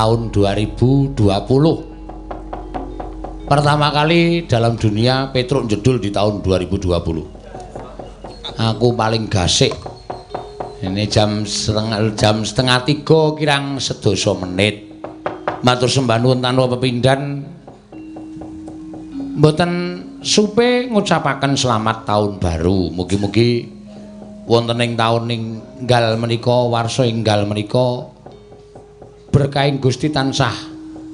tahun 2020. Pertama kali dalam dunia Petruk jedul di tahun 2020. Aku paling gasik. Ini jam setengah tiga kirang sedoso menit. Matur sembah nuwun tanpa pepindhan. Mboten supe ngucapaken selamat tahun baru. Mugi-mugi wonten ing taun enggal menika, warsa enggal menika berkahing Gusti tansah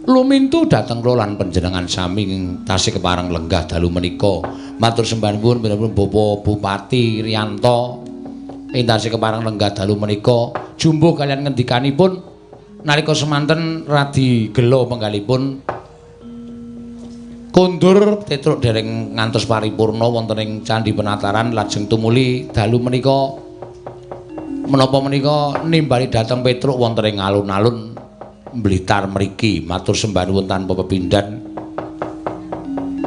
lumintu dhateng kula lan panjenengan sami ing tasih kepareng lenggah dalu menika. Matur sembah nuwun panjenengan Bapak Bupati Rianto ing tasih kepareng lenggah dalu menika jumbuh kalian ngendikanipun nalika semanten radi gela penggalipun kondur Petruk dereng ngantos paripurna wonten ing Candhi Penataran lajeng tumuli dalu menika menapa menika nimbali dhateng Petruk wonten ing alun-alun Blitar mriki. Matur sembah nuwun tanpa pepindhan.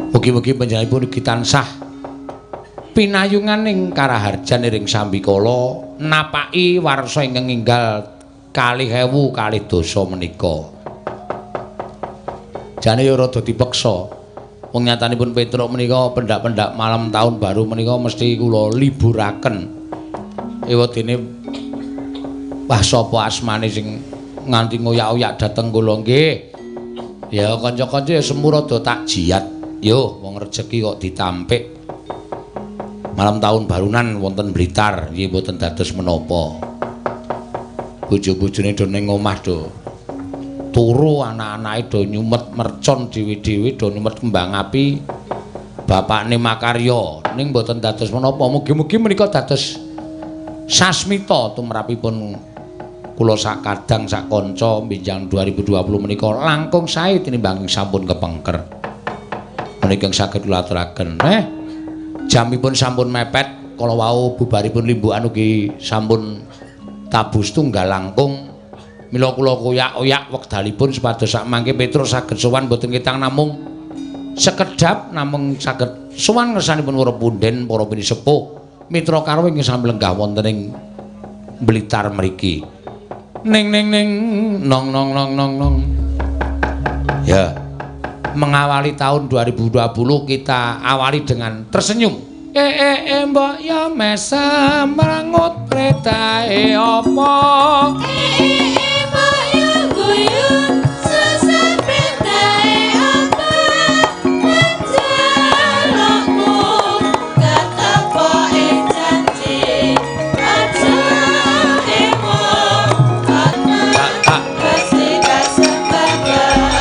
Mugi-mugi panjenenganipun ugi tansah pinayungan ing karaharjan ing sambikala napaki warsa ingkang enggal 2022 menika. Jane ya rada dipeksa. Wong nyatanipun Petruk menika pendak-pendak malam tahun baru menika mesti kula liburaken. Ewadene wah sapa asmane sing nganti ngoyak-oyak dhateng kula nggih. Ya kanca-kanca ya semu rada tak jiat. Yo wong rejeki kok ditampik. Malam tahun barunan wonten Blitar nggih mboten dados menapa. Bojo-bojone do ning omah do turu, anak-anake do nyumet mercon dhewe-dhewe, do nyumet kembang api. Bapakne makarya ning mboten dados menapa. Mugi-mugi menika dados sasmita tumrapipun kula sak kadang sak kanca benjang 2020 menika langkung sae tinimbang sampun kepengker. Menika saged kula aturaken. Jamipun sampun mepet, kala wau bubaripun limbukan ugi sampun tabus tunggal langkung. Mila kula koyak-oyak wekdalipun supados sak mangke Petruk saged sowan mboten ketang namung sekedhap, namung saged sowan ngersanipun para punden, para pinisepuh, mitra karo ingkang sami lenggah wonten ing Blitar mriki. Ning ning ning nong nong nong nong nong. Ya, mengawali tahun 2020 kita awali dengan tersenyum. Mbok ya mesem merengut pretahe apa? Mbok ya guyun susah pretahe apa? Njalukmu ketepo ing janji aja emo pasti kasembatan.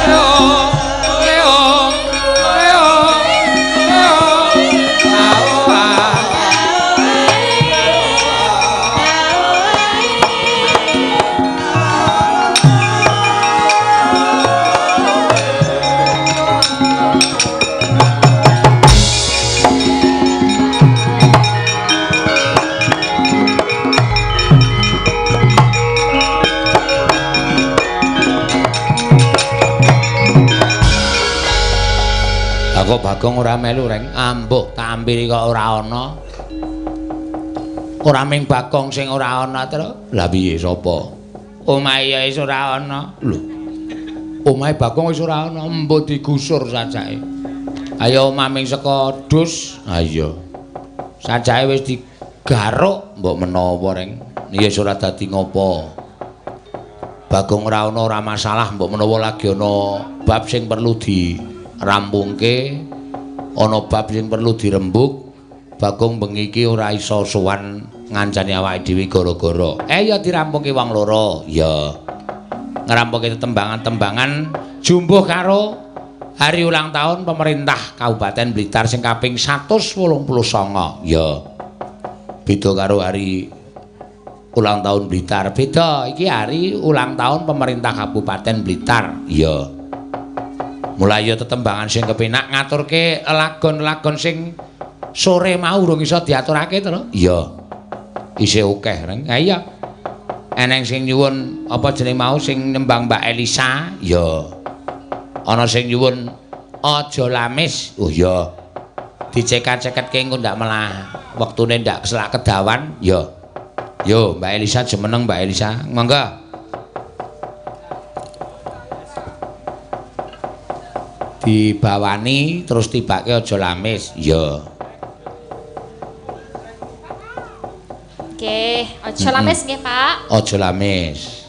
Aku Bagong ora melu reng, ambuh tak ampiri kok ora ana. Ora ming Bagong sing ora ana, Tru. Lah piye sapa? Omahe ya wis ora ana. Lho. Omahe Bagong wis ora ana, embuh digusur sajake. Ayo omah ming saka dus. Ha iya. Sajake wis digaruk mbok menawa reng. Ya wis ora dadi ngopo. Bagong ora ana ora masalah, mbok menawa lagi ana bab sing perlu di rampungke, ana bab sing perlu dirembug. Bagong bengi iki ora iso sowan ngancani awake dhewe gara-gara. Ya dirampungke wong loro. Ya. Ngrampungke tembangan-tembangan jumbuh karo hari ulang tahun pemerintah Kabupaten Blitar sing kaping 189. Ya. Beda karo hari ulang tahun Blitar. Beda, iki hari ulang tahun pemerintah Kabupaten Blitar. Ya. Mulai ya tetembangan sing kepenak ngaturke lagon-lagon sing sore mau urung iso diaturake to lho. Iya. Isih akeh reng. Ha iya. Eneng sing nyuwun apa jeneng mau sing nyembang Mbak Elisa? Iya. Ana sing nyuwun aja lamis. Oh iya. Dicekak-ceketke engko ndak malah wektune ndak selak kedawan. Ya. Yo Mbak Elisa jumeneng Mbak Elisa. Monggo. Dibawani terus tibake aja lamis. Iya. Nggih, aja lamis nggih, Pak. Aja lamis.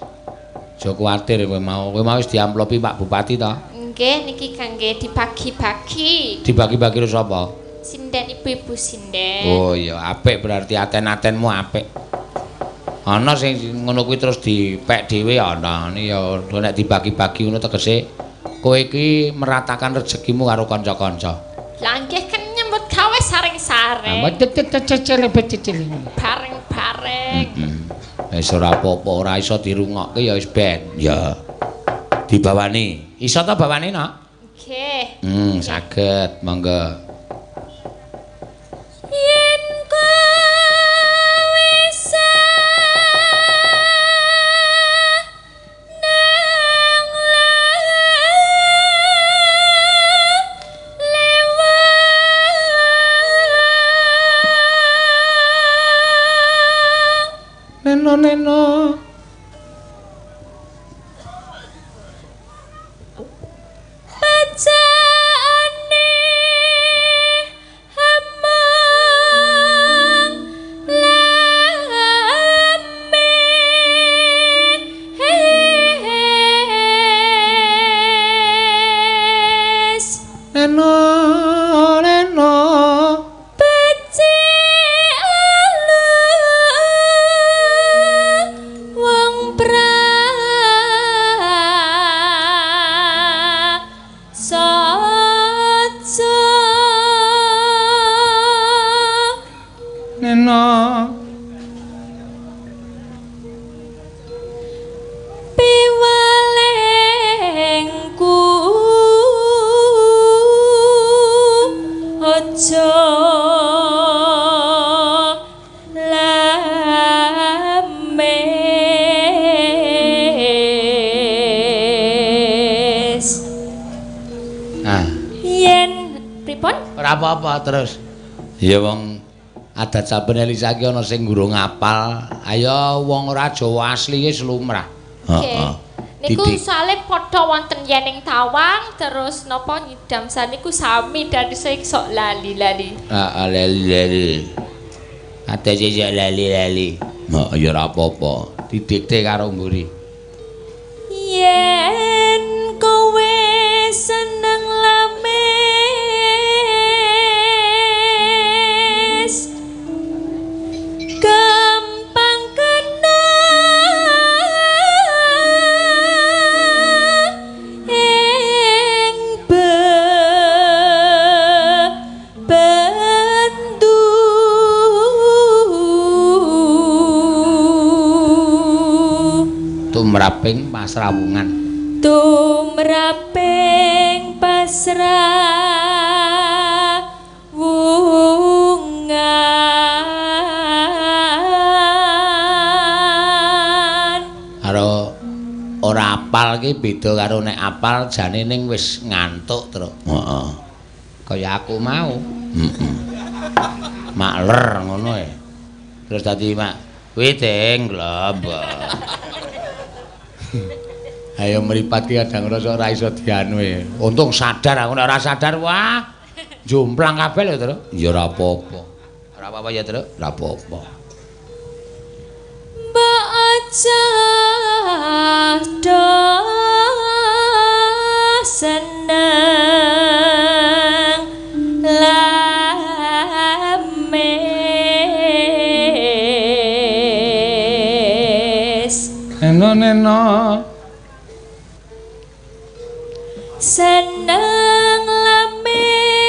Aja kuwatir kowe mau. Kowe mau wis diamplopi Pak Bupati to? Nggih, niki kangge dibagi-bagi. Dibagi-bagi karo sapa? Sinden, ibu-ibu sinden. Oh iya, apik berarti aten-atenmu apik. Ana sing ngono kuwi terus dipek dhewe ana. Ya nek dibagi-bagi ngono tegese kowe iki meratakan rezekimu karo kanca-kanca. Lah nggih kan nyambut gawe saring-saring. Bareng-bareng. Wis ora apa-apa, ora iso dirungokke ya wis ben. Ya. Dibawani. Iso ta bawane, Nak? Nggih. Saged, monggo. Yen kowe seneng lewat neno neno bacaane among lames neno neno becik alus wong prasaja neno piwalengku aja lames. Ah, Yen pripun? Ora apa-apa terus. Ya wong adat saben Elisa ki ana sing gurung ngapal. Ayo wong ora Jawa asli wis lumrah. Nggih. Niku Didik. soalé padha wonten yening tawang terus napa nyidam saniku sami dan sing sok lali-lali. Heeh, lali-lali. Ate jejak lali-lali. Heeh, ya ora apa-apa. Didikte karo mburi. Yen kowe seneng lamis gampang kena ing bendu Tumraping pasrawungan. Tumraping pasrawungan. Karo ora apal ki beda karo nek apal jane ning wis ngantuk, Truk. Heeh. Kaya aku mau. Heeh. Makler ngono e. Terus dadi mak witing globok. Ayo mripat ki kadang rasa ora iso dianu e. Untung sadar aku, nek ora sadar wah jomplang kabeh lho, Truk. Ya ora apa-apa. Ora apa-apa ya, Truk. Ora apa-apa. Mbok aja do seneng lames. Neno neno seneng lamis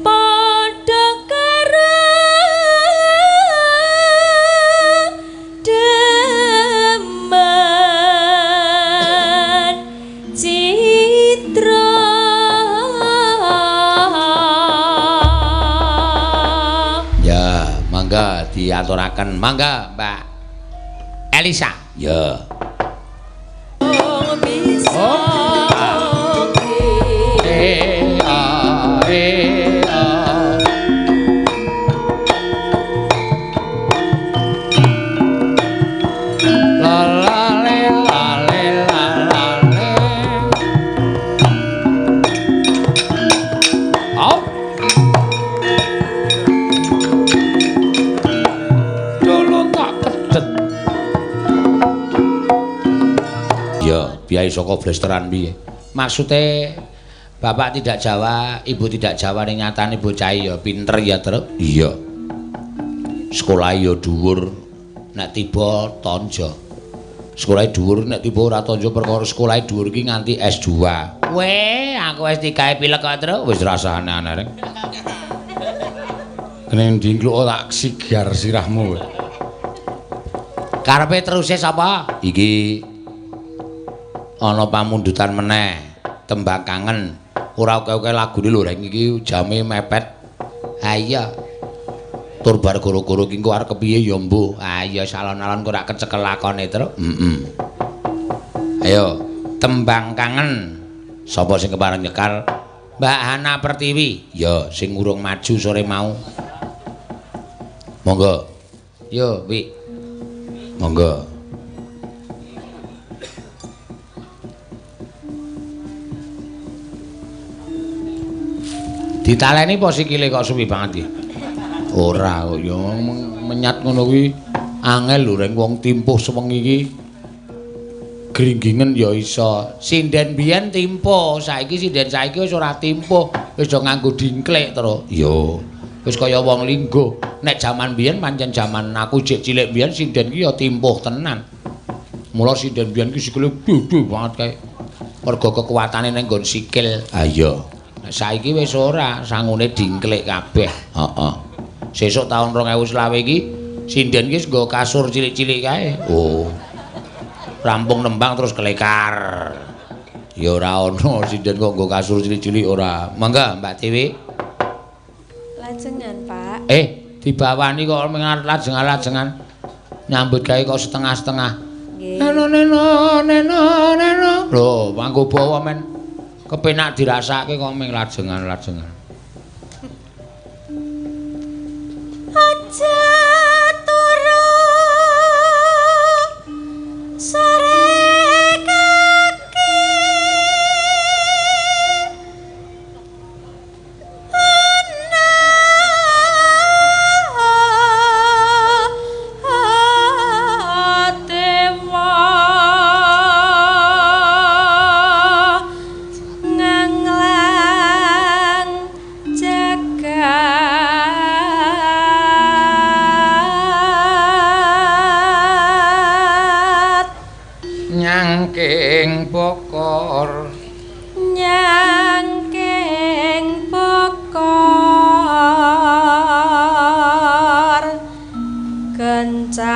padha karo demen citra. Ya, mangga diaturaken. Mangga, Mbak Elisa. Ya. Oh. E a e a. La la le la le la la Biae saka blesteran piye? Maksude bapak tidak Jawa, ibu tidak Jawa ning nyatane bocah ya pinter ya, Truk. Iya. Sekolah ya dhuwur, nek tiba tonjo. Sekolah dhuwur nek tiba ora tonjo perkara sekolah dhuwur iki nganti S2. Weh, aku S3 pilek kok, Truk. Wis rasane aneh reng. Kene ndingkluk tak sigar sirahmu kowe. Karepe teruse sapa? Iki ana pamundutan meneh, tembang kangen. Ora oke-oke lagune lho reng iki jame mepet. Ha iya. Tur bar goro-goro iki engko arep kepiye ya mbuh. Ha iya salon-alon kok ora kecekel lakone, Truk. Heeh. Ayo, tembang kangen. Sapa sing kepareng nyekar? Mbak Hana Pertiwi. Ya, sing urung maju sore mau. Monggo. Yo, Wi. Monggo. Ditaleni apa sikile kok suwi banget iki? Ora kok ya menyat ngono kuwi angel lho reng wong timpuh sewengi iki. Gringgingen ya iso. Sinden biyen timpuh, saiki sinden saiki wis ora timpuh, wis do nganggo dingklik, Truk. Iya. Wis kaya wong lingguh. Nek jaman biyen pancen jaman aku jek cilik biyen sinden ki ya timpuh tenan. Mula sinden biyen ki sikile gedhe banget kae. Mergo kekuatane ning nggon sikil. Ha iya. Nek saiki wis ora, sangune dingklik kabeh. Heeh. Sesuk taun 2025 iki sinden ki wis nggo kasur cilik-cilik kae. Oh. Rampung nembang terus kelekar. Ya ora ono sinden kok nggo kasur cilik-cilik ora. Monggo Mbak Tiwi. Lajengan, Pak. Dibawani kok lajeng-lajengan. Nyambut gawe kok setengah-setengah. Nggih. Neno neno neno neno. Lho, manggo bawa men kepenak dirasake kok ming lajengan-lajengan. Aja turu sore kaki ana dewa nganglang jagat Nyangking bokor, nyangking bokor kencanane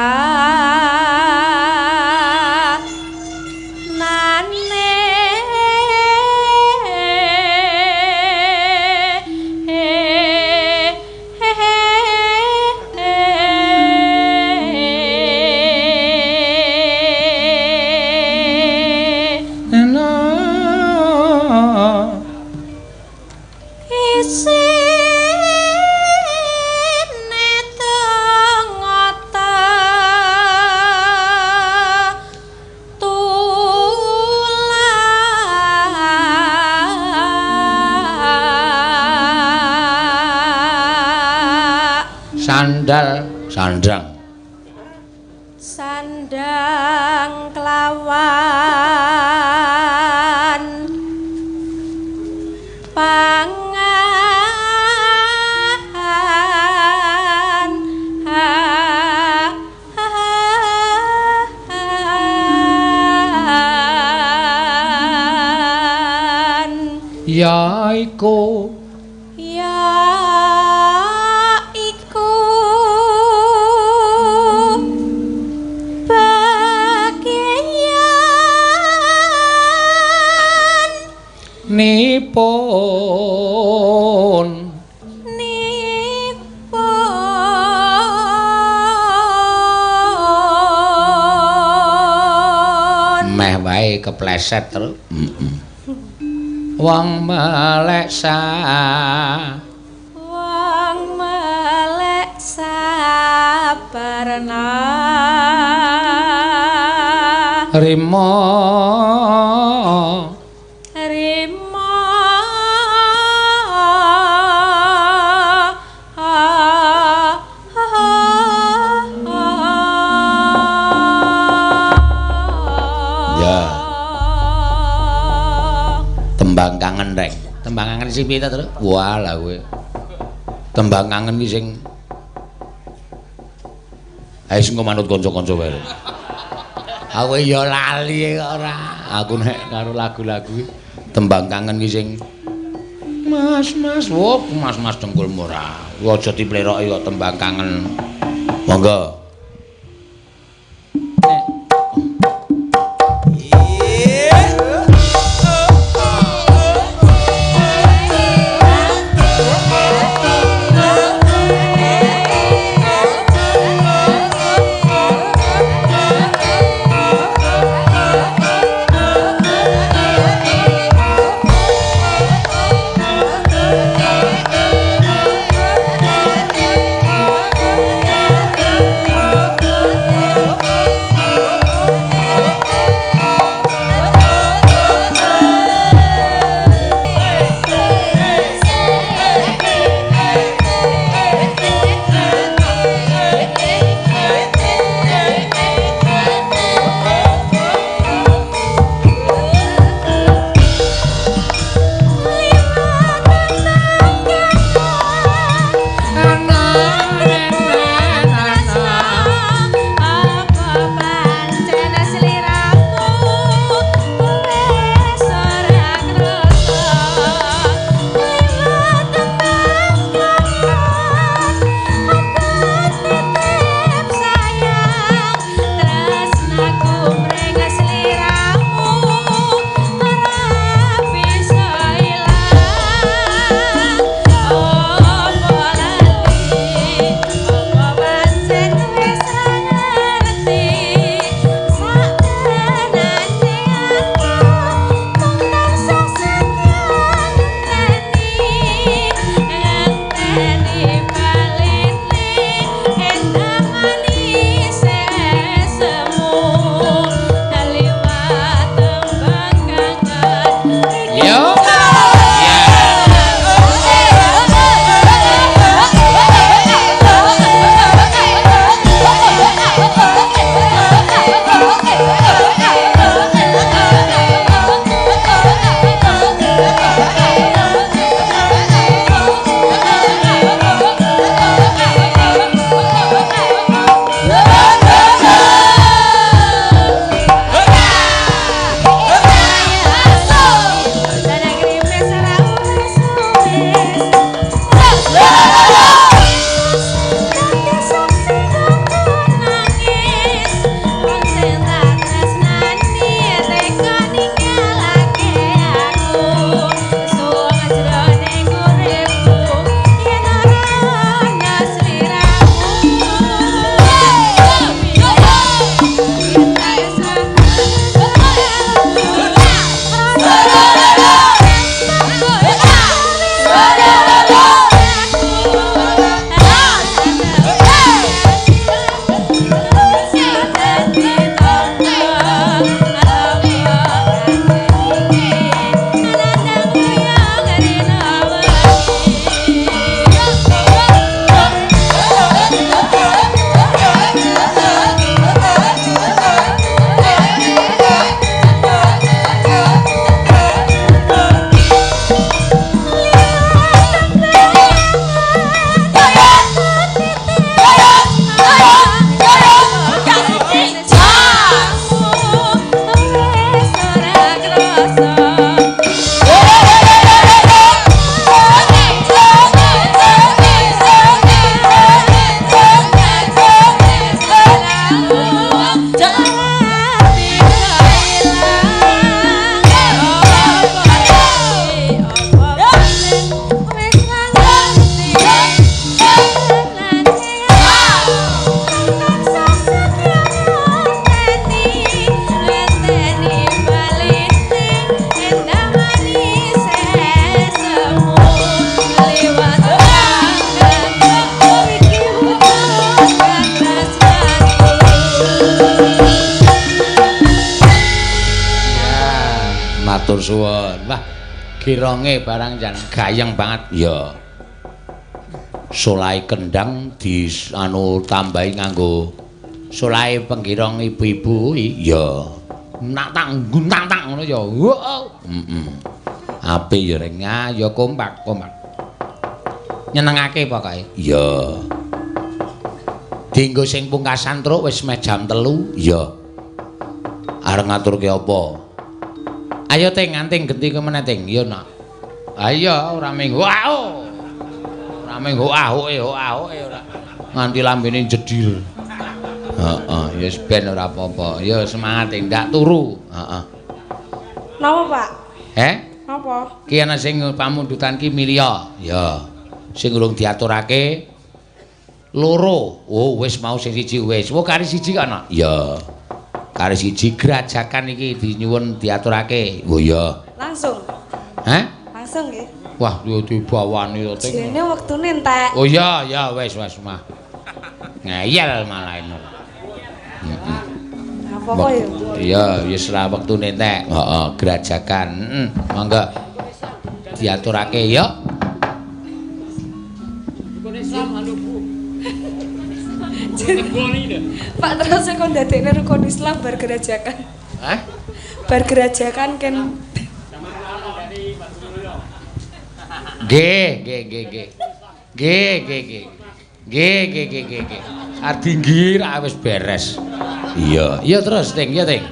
neno isine tengata tulak sandal sandang sandang kelawan pangan ya iku ya iku bagian nipun nipun meh wae kepleset terus. Wong melek sa, wong melek sabarna rima rima Ya. sing piye ta, Tru? Wah, lah kowe. Tembang kangen ki sing ayo sing manut kanca-kanca wae. Aku ya lali kok ora. Aku nek karo lagu-lagu tembang kangen ki sing Mas, mas, wah, mas, mas dengkulmu ora. Aja dipleroki kok tembang kangen. Monggo. Matur suwun. Wah, gironge barang jan gayeng banget. Ya. Solahe kendang di anu tambahi nganggo solahe penggirong ibu-ibu. Ya. Nak tanggun tang ngono ya. Heeh. Apik ya reng. Ya kompak, kompak. Nyenengake pokoke. Iya. Dinggo sing pungkasan truk wis meh jam 3. Iya. Arep ngaturke apa? Ayo Ting, anting genti kowe meneh Ting. Iya, Nak. Ayo ora minggu. Wow. Ora minggu ahoke, ahoke ora. Nganti lambene jedir. Heeh, ya wis ben ora apa-apa. Ya semangat Ting, ndak turu. Heeh. Napa, Pak? Heh? Napa? Ki ana sing pamundutan ki milya. Ya. Sing urung diaturake loro. Oh, wis mau sing siji wis. Oh, kari siji kok ana. Iya. Kari siji grajakan iki dinyuwun diaturake. Oh iya. Langsung. Hah? Langsung nggih. Wah, yo dibawani to Ting. Jene wektune entek. Oh iya, ya wis wis mah. Ngeyel malah ngono. Heeh. Apa-apa ya? Iya, wis ra wektune entek. Heeh, grajakan. Heeh, monggo. Diaturake ya. Pak terus kon ndadekne rukun Islam bar gerajakan. Hah? Bar gerajakan ken Nggih, nggih, nggih, nggih. Nggih, nggih, nggih. Nggih, nggih, nggih, nggih, nggih. Ardi nggih ra wis beres. Iya, iya terus Ting, iya Ting.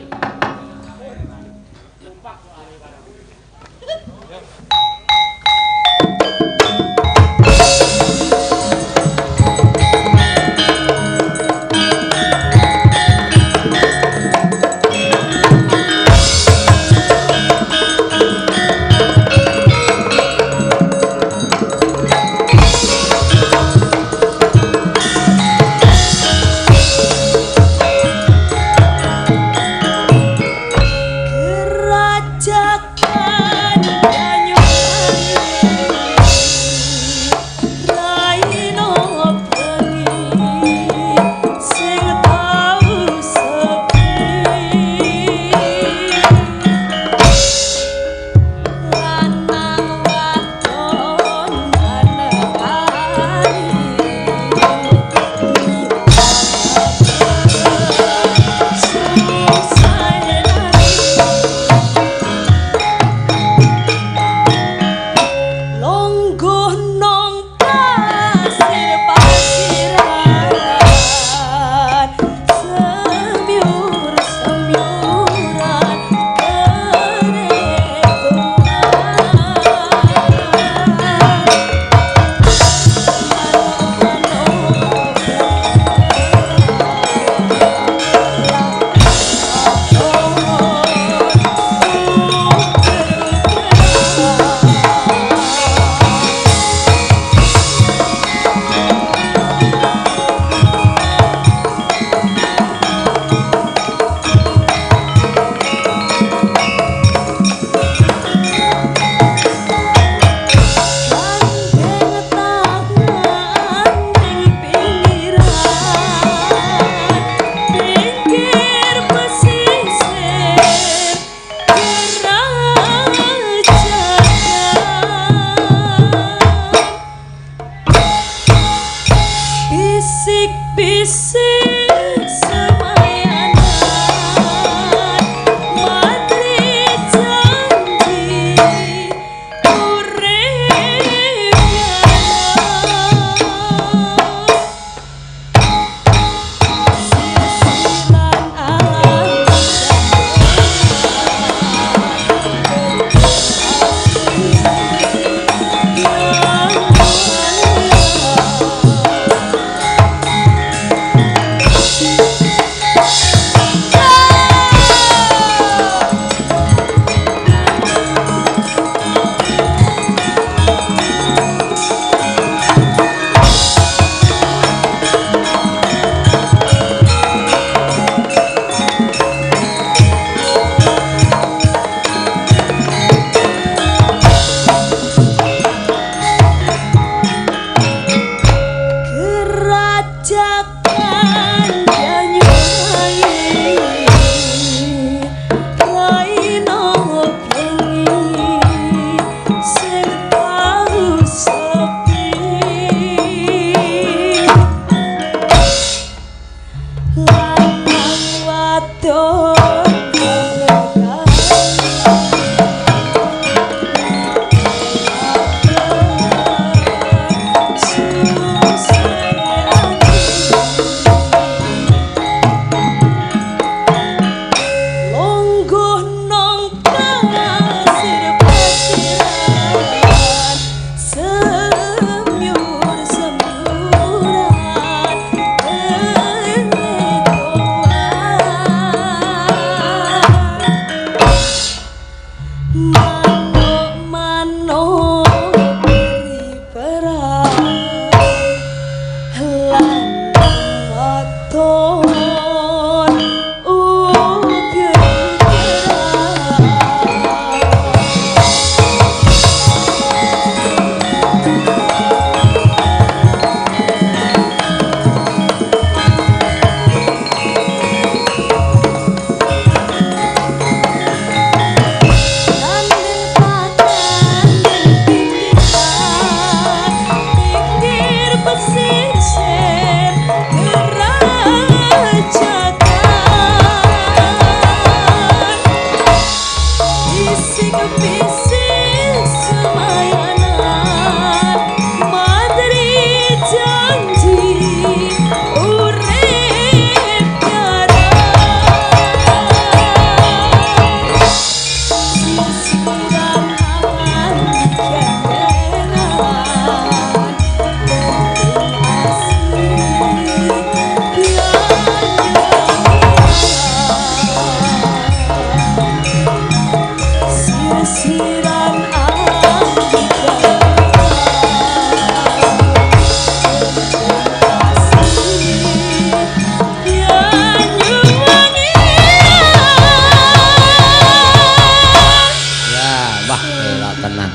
Elok tenan.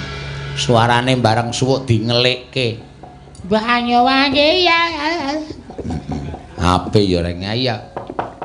Suarane bareng suwuk dingelikke. Banyuwangi ya. Ape ya reng ya.